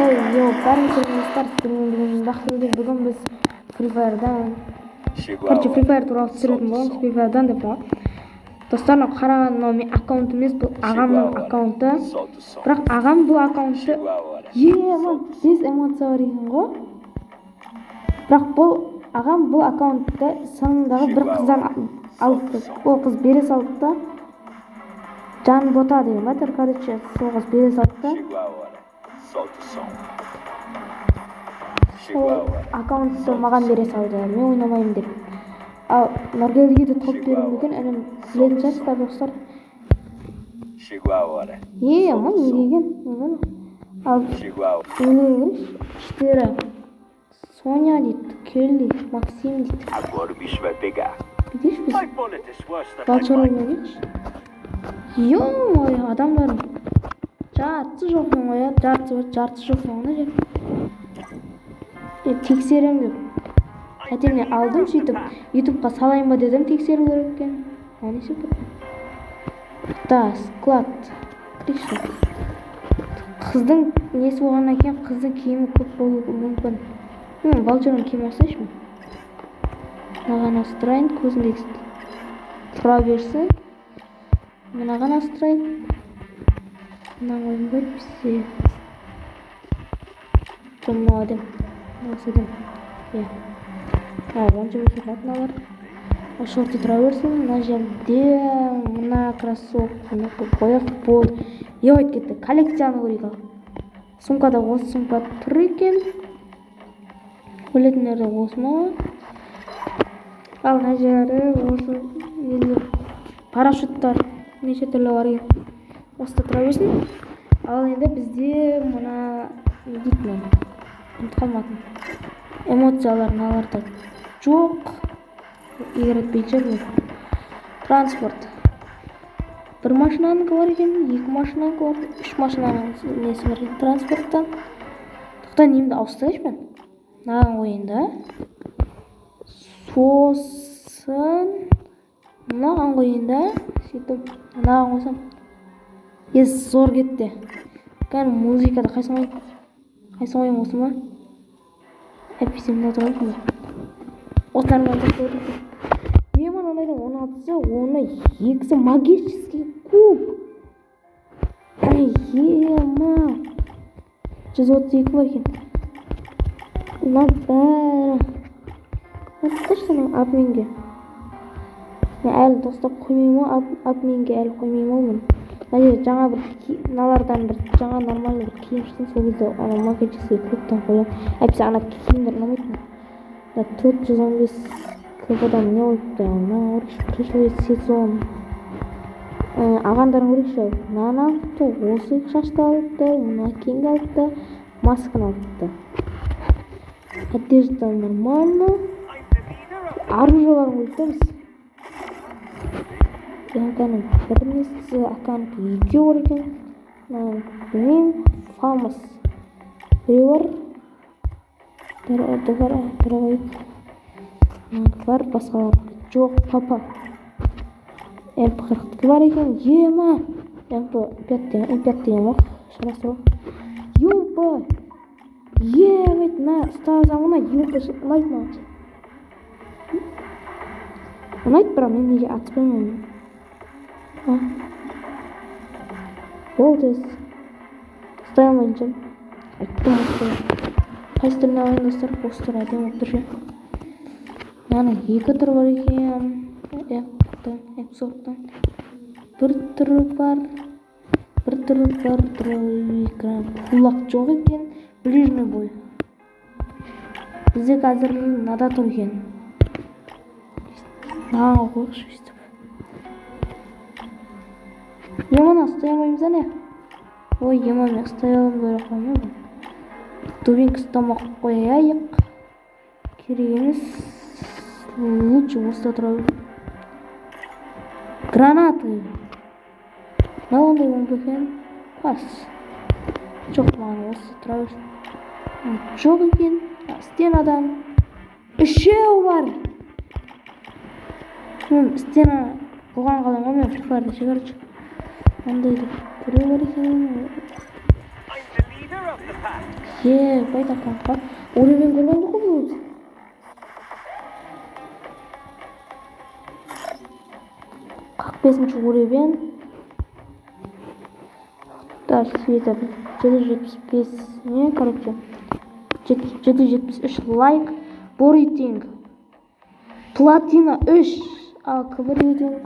Хей, йоу, бәріңіз достар, сіздермен бүгін Бақтыгүл. Бүгін біз Free Fire'дан, короче, Free Fire туралы түсіретін боламыз, Free Fire'дан деп қой. Достар, мынау қараған, мынау менің аккаунт емес, бұл ағамның аккаунты. Бірақ ағам бұл аккаунтты, ема, бес эмоция бар екен ғой. Бірақ бұл ағам бұл аккаунтты сынындағы бір қыздан алыпты. Ол қыз бере салды да, Жанбота деген ба, короче, сол қыз бере салды да. Сол аккаунтты маған бере салды, мен ойнамаймын деп. Ал Нұргелдіге де топ беруі мүмкін, інім, білетін шығарсыздар, достар. Е, мына не деген? Ал не деген? Іштері Соня дейді, Келли, Максим дейді. Agora o bicho vai pegar. Бүйтейікші біз. My bullet is worse than my Волчар bite. ойнайықшы. Ё-моё, адамдардың жартысы жоқ екен ғой, иә, жартысы бар, жартысы жоқ екен ғой мына жерде. Е, тексеремін деп әтемне алдым, сөйтіп ютубқа салайын ба дедім, тексеру керек екен. Мынау не істеп тұр? Да, склад. Кірейікші. Қыздың несі болғаннан кейін қыздың киімі көп болуы мүмкін. Мен волчарның киімін алсайшы мен. Мынаған ауыстырайын, көзіндегі тұра берсін. Мынаған ауыстырайын. Мынаны қойғым келді. Жоқ, мынау әдемі. Мынаусы әдемі. Иә. Мынау 15 тұрады мыналар. Ол шорты тұра берсін. Мына жерде мына кроссовканы қойып қояйық. Болды. Ебать, кетті. Коллекцияны көрейік ал. Сумкада осы сумка тұр екен. Білетіндер осы ма? Ал мына жері осы нелер, парашюттар неше түрлі бар екен. Осы да тұра берсін. Ал енді бізде мына не дейді, мынаны ұмытып қалмадым. Эмоциялар мыналарда жоқ. Егер етпейтін шығар бұл. Транспорт. Бір машинанікі бар екен, екі машинанікі бар, үш машинаның несі бар екен транспорттан. Тоқта, немді ауыстырайыншы мен. Мынаған қояйын да. Сосын мынаған қояйын да. Сөйтіп мынаған қойсам. Е, зор кетті. Кәдімгі музыкада қайсысын қояйын? Қайсысын қояйын, осы ма? Әйтпесе мына тұра берсін ба? Осы нормально жақсы. Е, мынандайдың 16-сы, оны екісі магический куб. Ема. 132 бар екен. Мына бәрі. Точно обменге. Мен әлі дұрыстап қоймаймын ғой, обменге әлі қоймаймын ғой мен. Мына жерде жаңа бір мыналардан бір жаңа нормальный бір киім шықсын, сол кезде ана магический кубтан қоямын. Әйтпесе ана киімдер ұнамайды маған. Мына 415 кб-дан не қойыпты? Мына көрейікші, пришлый сезон. Ағандарын көрейікші. Мынаны алыпты, осы шашты алыпты, мына киімді алыпты, масканы алыпты. Одежда нормально. Оружияларын көрейік та біз. Янканың бір несі, аканікі екеу бар екен. Мынаны білмеймін. Фамас біреу бар. Дробовик. Мынанікі бар, басқалар жоқ. Папа. МП 40-тікі бар екен. Ема. МП 5 деген, М5 деген ғой. Шамасы ғой. Ёба. Ебать, мына ұстазам мына ёба ұнайды маған. Ұнайды, бірақ мен неге атыспаймын оны? А? Болды, ұстай алмайтын шығармын. Айттым ғой. Қайсы түрін алайын, достар? Осы түрі әдемі болып тұр ше. Мынаның екі түрі бар екен. М40-тан. Бір түрі бар. Бір түрі бар. Дробовик. Кулак жоқ екен. Ближний бой. Бізде қазір мынада тұр екен. Мынаған қояйықшы өйстіп. Еманы ұстай алмаймыз, әне. Ой, ема, мен ұстай аламын деп ойлап қоймын. Дубинка ұстамай қояйық. Керек емес. Лучше осыда тұра бер. Гранаты. Мынау қандай бомба екен? Пас. Жоқ, маған осы тұра берсін. Жоқ екен. Стенадан үшеу бар. Мен стена бұған қалай ғой, мен Free Fire'да ше, короче. Андай да біреу бар екен. I'm the leader of the pack. Ебать, аккаунтқа уровень көрген жоқ қой бұл. 45-ші уровень. Так, сөйтіп 775 не, короче, 773 лайк. Бұл рейтинг. Платина 3. А, КБ рейтинг.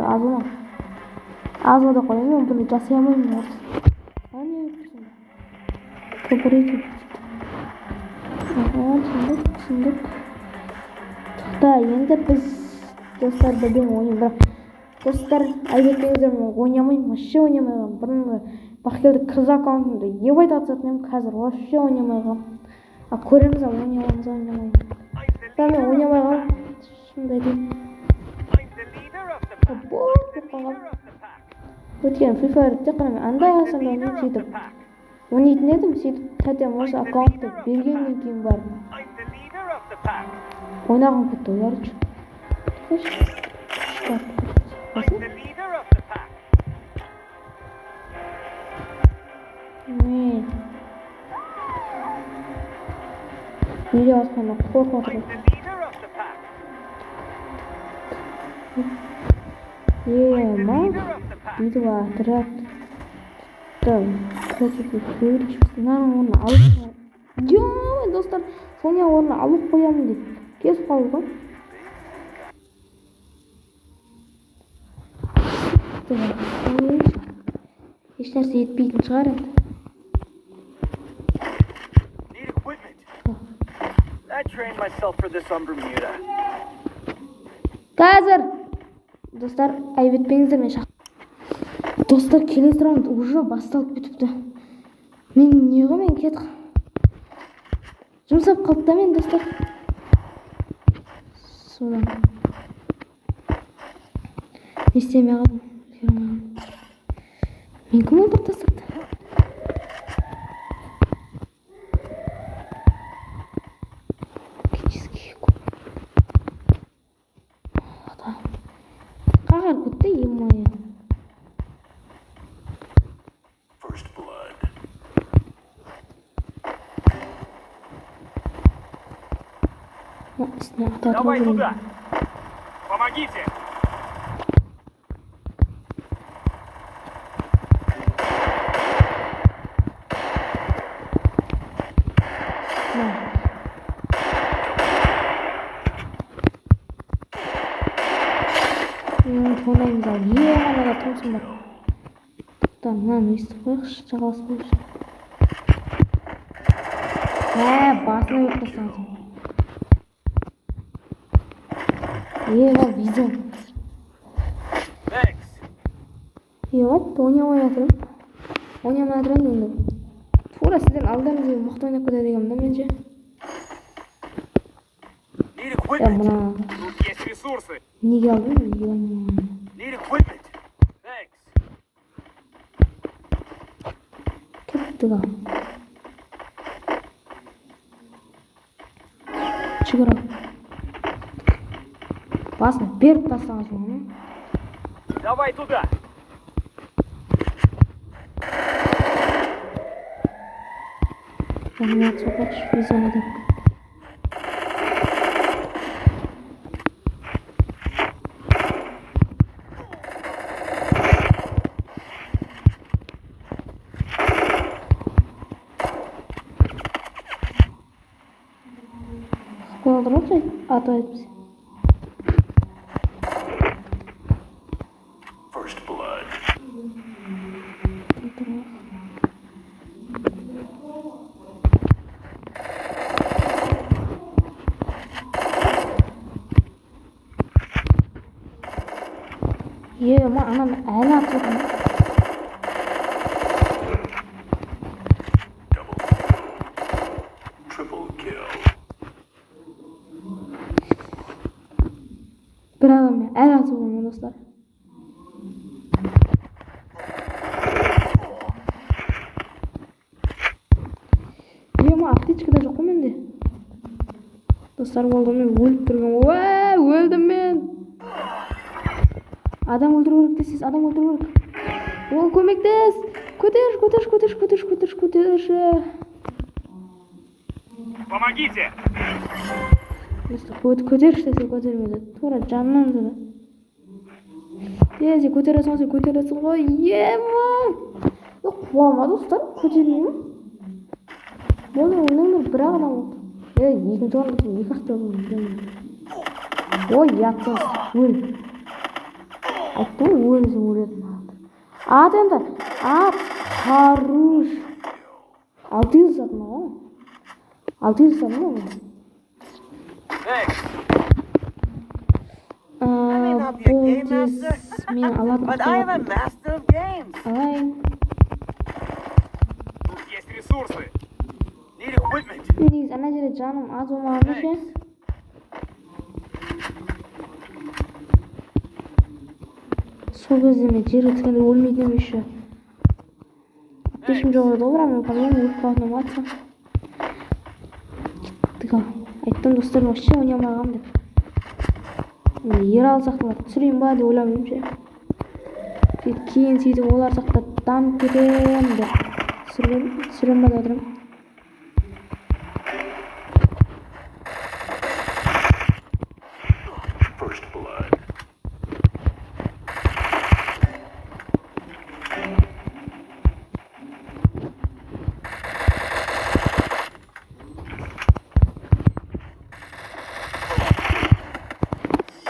Аз ғой. Аз ғой деп қоямын, мен бұны жасай алмаймын орыс. А, не айтыпсың? КБ рейтинг. Аха, түсіндік, түсіндік. Тоқта, енді біз достар бірден ойнаймын, бірақ достар айып етпеңіздер, мен ойнамаймын, вообще ойнамай қалғанмын. Бұрын Бақкелді қыз аккаунтымды ебать атысатын едім, қазір вообще ойнамай қалғанмын. А көреміз, ал ойнай аламыз, ойнамаймын. Бірақ мен ойнамай қалғанмын, шынымды айтайын. Бот болып қалғанмын. Өйткені Free Fire тек қана мен анда санда ойнаймын, сөйтіп ойнайтын едім, сөйтіп тәтем осы аккаунтты бергеннен кейін барып ойнағым кетті, короче. Не. Видео атқанда қорқып отырмын. Ема, видео атырап. Мынаның орнына алып қоямын. Достар, Соня орнына алып қоямын деп кесіп қалды ғой. Ешнәрсе етпейтін шығар енді. Қазір достар, айып етпеңіздер, мен шақ. Достар, келесі раунд уже басталып кетіпті. Мен не ғой, мен кетіп жұмсап қалды да мен, достар. Содан не істемей қалдым, үлгере алмай қалдым. Мен кім өлтіріп тастапты? Қағар кетті, ё-моё. Үстіне ататып Давай жүрмін. туда! Помогите! Тонаймыз ал. Е, анада Томсон бар. Тоқта, мынаны өйстіп қояйықшы, жағаласып қояйықшы. Ә, басына беріп тастаған. Е, мынау визон. Е, вот, ойнамай жатырмын. Ойнамай жатырмын енді. Тура сіздердің алдарыңызда мықты ойнап кетеді екенмін да мен ше. Е, мына Тут есть ресурсы. неге алдым? Е-мое. Need equipment. Thanks. Кеттік ал. Жүгір ал. Басын беріп тастаған соң, м? Давай туда. Жаныма соққыш, визоны деп. Аты айтпесе. First blood. Е, ма, анам әлі атып отыр. Double kill. Triple kill. Бір адаммен әлі атып отырмын, достар. Е, ма, аптечка да жоқ қой менде. Достар, болды, мен өліп тұрмын. Уә, өлдім мен. Адам өлтіру керек десеңіз, адам өлтіру керек. Ол көмектес. Көтерші, көтерші, көтерші, көтерші, көтерші, көтерші. Помогите! Көтерші десе көтермеді. Тура жанынан да. Е, сен көтересің ғой, сен көтересің ғой. Ема! Қуа ма, достар? Көтермей ме? Болды, ойнаңдар, бір ақ адам болды. Е, екінші орында екі ақ болды. Ой, ұятсыз, өл. Айттым ғой, өлсең өлетін. Ат енді, ат, хорош. 600 сатым ғой. 600 сатым ғой. Бұл тез мен алатын автомат алайын. Есть ресурсы. Need equipment. Негізі ана жерде жаным аз болмағанда ше. Сол кезде мен жерге түскенде өлмейтін едім еще. Ешкім жоқ еді ғой, бірақ мен по-моему өліп қалатын едім атсам. Кеттік ал. Айттым, достар, вообще ойнай алмағанмын деп. Ералы сақталар түсірейін ба деп ойлап едім ше. Сөйтіп кейін сөйтіп олар сақтап дамып кетемін деп түсірем ба деп отырмын. First blood.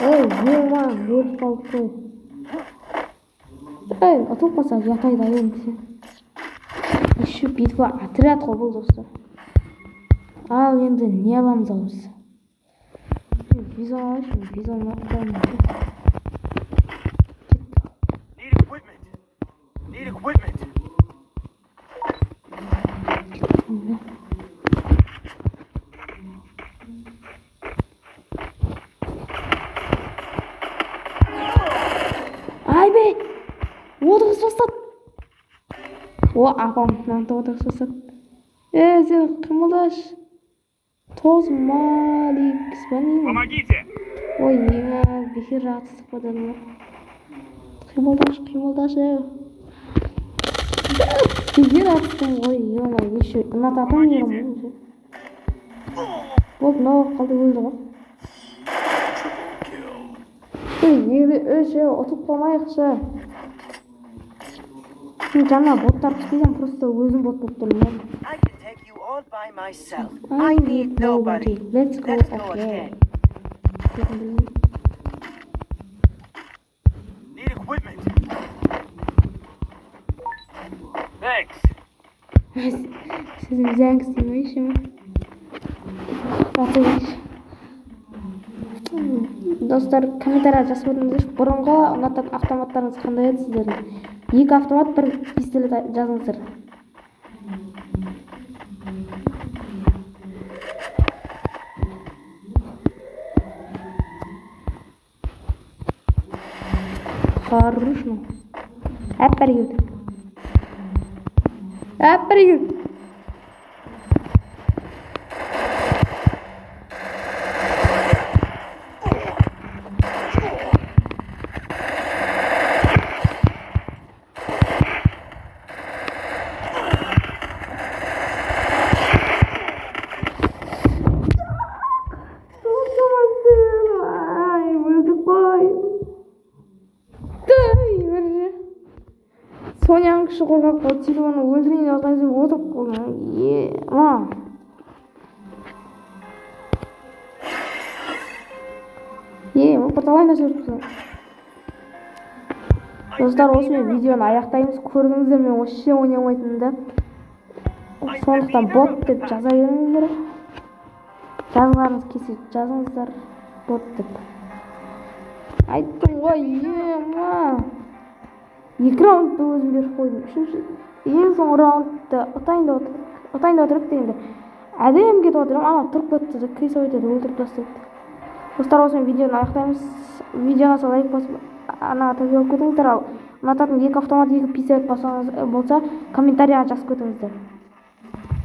Ой, ема, өліп қалдық қой. Ей, ұтылып қалса ұят енді. Еще битва отряд қой бұл, достар. Ал енді не аламыз ал біз? Виза алайыншы, виза алмай. Need equipment. Need equipment. Ай бе, отырғызып тастады. О, апам мынаны отырғызып тастады. Е, сен қимылдашы. 9 маликс па не? Помогите! Ой, ема, бекер жатыстық па дедім ғой. Қимылдашы, қимылдашы. Бекер атыстым ғой, ема, еще ұнататын жерім ғой. Болды, мынау қалды, өлді ғой. Ей, екі үш, ұтылып қалмайықшы. Мен жаңа боттар түспеген, просто өзім бот болып тұрмын. I can take you all by myself. I I need nobody. Let's go Let's go again. again. Need equipment. Thanks. Сіздің thanks демейші ме? Достар, комментария жазып өтіңіздерші, бұрынғы ұнататын автоматтарыңыз қандай еді сіздердің? 2 автомат, 1 пистолет жазыңыздар. Хорош, ну. Әп бәрі келді. Әп бәрі келді. Ай, өлдік қой. Соняның күші қорқақ болды, телефонын өлтірейін деп жатқан кезде отырып қалдым. Ема. Е, ол бірталай нәрсе өлтіріп тастады. Достар, осымен видеоны аяқтаймыз. Көрдіңіздер, мен вообще ойнай алмайтынымды. Сондықтан бот деп жаза беріңіздер. Жазғыларыңыз келсе жазыңыздар бот деп. Айттым ғой, ема. 2 раундты өзім беріп қойдым. Үшінші, ең соңғы раундты ұтайын деп отыр. Ұтайын деп отырып дегенде әдемі кетіп отырмын, ана тұрып кетті де, крисовать етіп өлтіріп тастады. Достар, осымен видеоны аяқтаймыз. Видеоны аса лайк басып, ана тіркеліп кетіңіздер. Ал ұнататын 2 автомат, 2 пистолет болса, комментарияға жазып кетіңіздер.